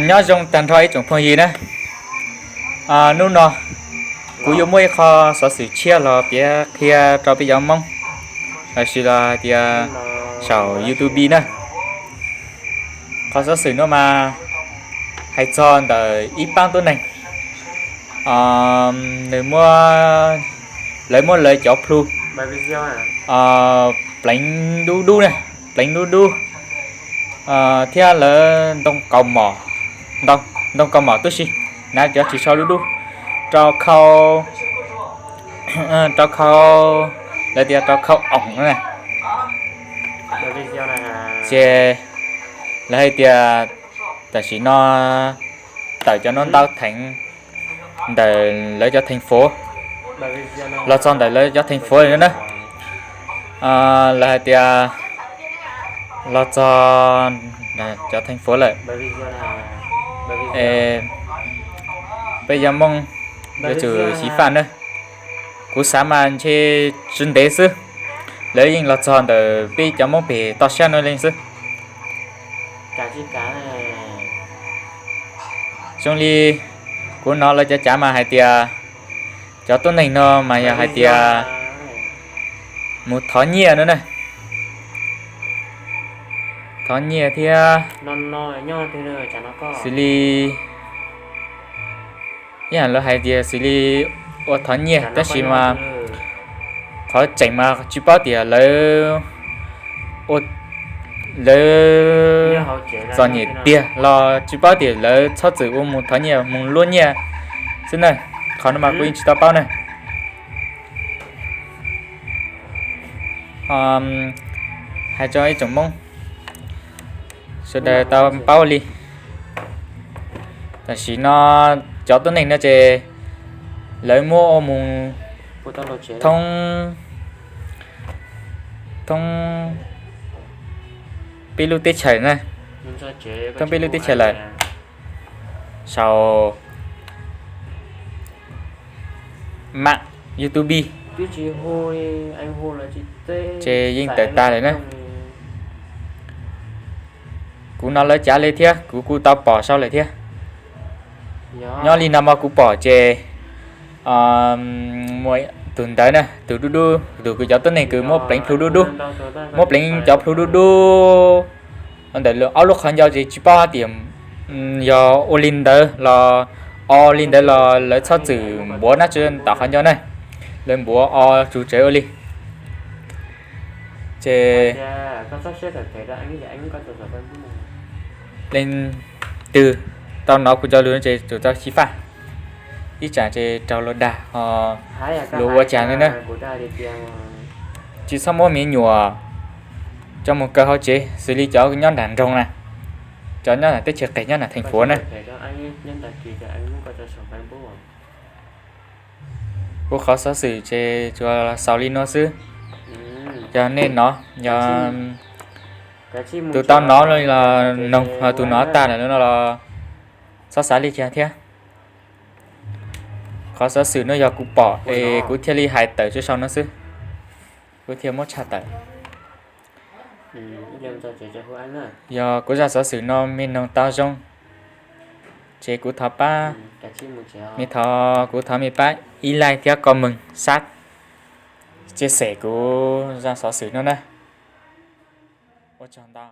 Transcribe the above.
Nyob zoo tag nrho ib tsoom phooj ywg na. Hnub no kuv yuav muaj ib qho xov xwm tshiab los piav qhia rau peb cov Hmoob, lossis los hais tias saum YouTube na. Qhov xov xwm no mas hais txog ntawm ib paab tuab neeg, nws muab, lawv muab lawv cov plhu pleev dub dub na, pleev dub dub, thiab lawv ntoo kaus mom, ntoo kaus mom tub si, hnav cov ris tsho dub dub, rau khau, rau khau, lawv tias rau khau oom na. Ces lawv hais tias tam sim no tawm cov no ntau theev ntawm lawv cov theej fuv, los txog ntawm lawv cov theej fuv lawm na. Lawv hais tias los txog cov theej fuv lawm. Peb cov Hmoob yuav tsum xyiv faj na. Kuv xav mas ntshe tsis ntev xwb, lawv yeej los txog ntawm peb cov Hmoob pem toj siab no leej xwb. Zoo li kuv hnov lawv cov cav mas hais tias cov tuab neeg no mas yog hais tias mus thov nyiaj no na. Thov nyiaj thiab xws li, ib yam lawv hais tias xws li ua thov nyiaj tab sis mas qhov tseem mas tsis paub tias lawv ua, lawv txom nyem tiag los tsis paub tias lawv txhob txwm ua mus thov nyiaj mus luab nyiaj xwb na. Qhov no mas kuv yeej tsis tau paub na. Hais rau ib tsoom Hmoob sawv daws tau paub li. Tam sim no cov tuab neeg no ces lawv muab ua mus thoob, thoob peb lub teb chaws na, thoob peb lub teb chaws lawm, saum mam YouTube, ces yeej tawm tas lawm na. Kuv hnov lawv cav li thiab kuv kuj tau pom sau lawm thiab. Nyob li no mas kuv pom ces tus ntawd na, tus dub dub, tus kws cov tuab neeg kws muab pleev plhu dub dub, muab pleev cov plhu dub dub ntawm ob lub qhov ncauj ces tsis paub hais tias yog ua li ntawd los, o li ntawd los lawv txhob txwm npuav nab tsi tom qhov ncauj na, lawv npuav o tsuj tsawv ua li. Ces leej twg tau hnov kuv cov lus no ces tsum tau xyiv faj, ib tsam ces raug luag dag ho luag ua cas li na. Tsis txhob muab me nyuam coj mus kaw hauv tsev xws li cov nyob nram nroog na, cov nyob nram teb chaws qis nyob nram theej fuav na. Kuv qhov xov xwm ces tsuas xaus li no xwb. Yog nej hnov, yog tus tau hnov los noog, tus hnov tag lawm no los txhob xav li cas thiab. Qhov xov xwm no yog kuv pom es kuv thiaj li hais tawm tso sau no xwb, kuv thiaj muab tshaj tawm. Yog kuv zaj xov xwm no mej noog tau zoo, ces kuv thov pab, mej thov, kuv thov mej pab ib like thiab comment, share, chia sẻ kuv zaj xov xwm no na. Ua tsaug ntau.